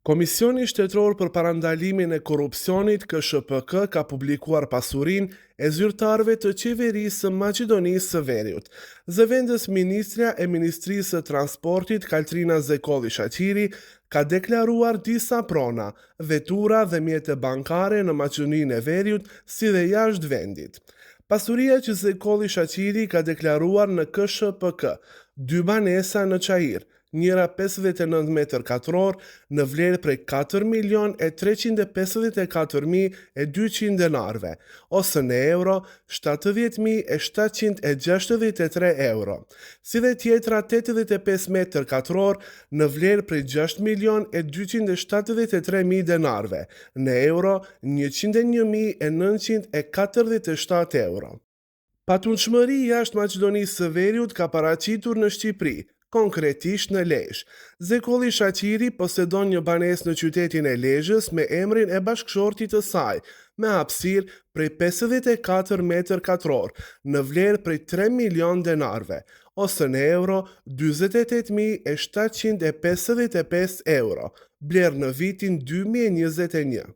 Komisioni Shtetëror për Parandalimin e Korrupsionit, KSHPK, ka publikuar pasurinë e zyrtarëve të Qeverisë së Maqedonisë së Veriut. Zëvendës ministrja e Ministrisë së Transportit, Kaltrina Zekolli Shaqiri, ka deklaruar disa prona, vetura dhe mjete bankare në Maqedoninë e Veriut si dhe jashtë vendit. Pasuria që Zekolli Shaqiri ka deklaruar në KSHPK, dy banesa në Çair, njëra 59 metër katror në vlerë prej 4 milion e 354 mijë e 200 denarëve, ose në euro 70.763 euro, si dhe tjetra 85 metër katror në vlerë prej 6 milion e 273 mijë denarëve, në euro 101.947 euro. Patundshmëri jashtë Maqedonisë së Veriut ka paraqitur në Shqipëri, konkretisht në Lezhë. Zekolli Shaqiri posedon një banesë në qytetin e Lezhës me emrin e bashkëshortit të saj, me hapësirë prej 54 metër katror, në vlerë prej 3 milion denarëve, ose në euro 48.755 euro, blerë në vitin 2021.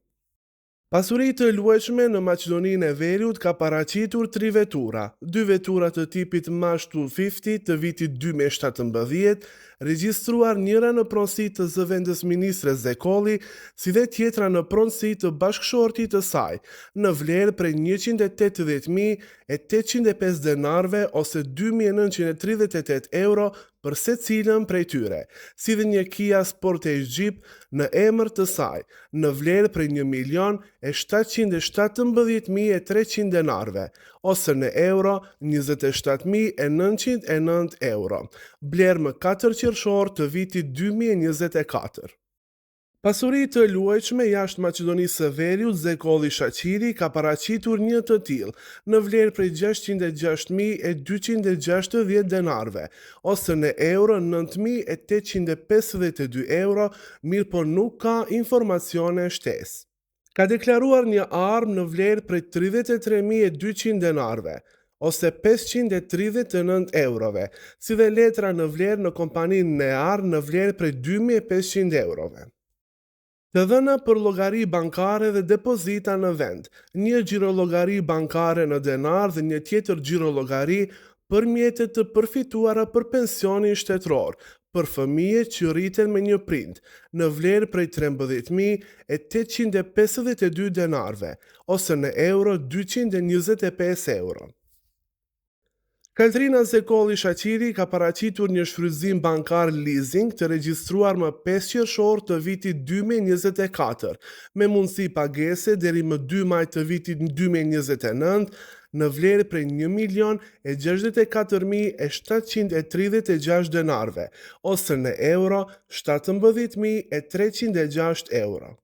Pasuri të luajtshme në Maqedoninë e Veriut ka paraqitur tri vetura, dy vetura të tipit Mash 250 të vitit 2017, regjistruar njëra në pronësi të zëvendës ministres Zekolli, si dhe tjetra në pronësi të bashkëshortit të saj, në vlerë prej 180.805 denarëve ose 2938 euro për secilën prej tyre, si dhe një Kia Sportage Jeep në emër të saj, në vlerë prej 1 milion e 717.300 denarëve, ose në euro 27.909 euro, blerë më 4 qershor të vitit 2024. Pasuri të luajtshme jashtë Maqedonisë së Veriut, Zekolli Shaqiri ka paraqitur një të tillë në vlerë prej 606.260 denarëve, ose në euro 9.852 euro, mirëpo nuk ka informacione shtesë. Ka deklaruar një armë në vlerë prej 33.200 denarëve, ose 539 eurove, si dhe letra në vlerë në kompaninë Near në vlerë prej 2500 eurove. Të dhëna për llogari bankare dhe depozita në vend, një xhirollogari bankare në denar dhe një tjetër xhirollogari për mjete të përfituara për pensionin shtetëror, për fëmijë që rriten me një prind, në vlerë prej 13.852 denarëve, ose në euro 225 euro. Kaltrina Zekolli Shaqiri ka paraqitur një shfrytëzim bankar leasing të regjistruar më 5 qershor të vitit 2024, me mundësi pagese deri më 2 maj të vitit 2029 në vlerë prej 1 milion e 64.736 denarëve, ose në euro 17.306 euro.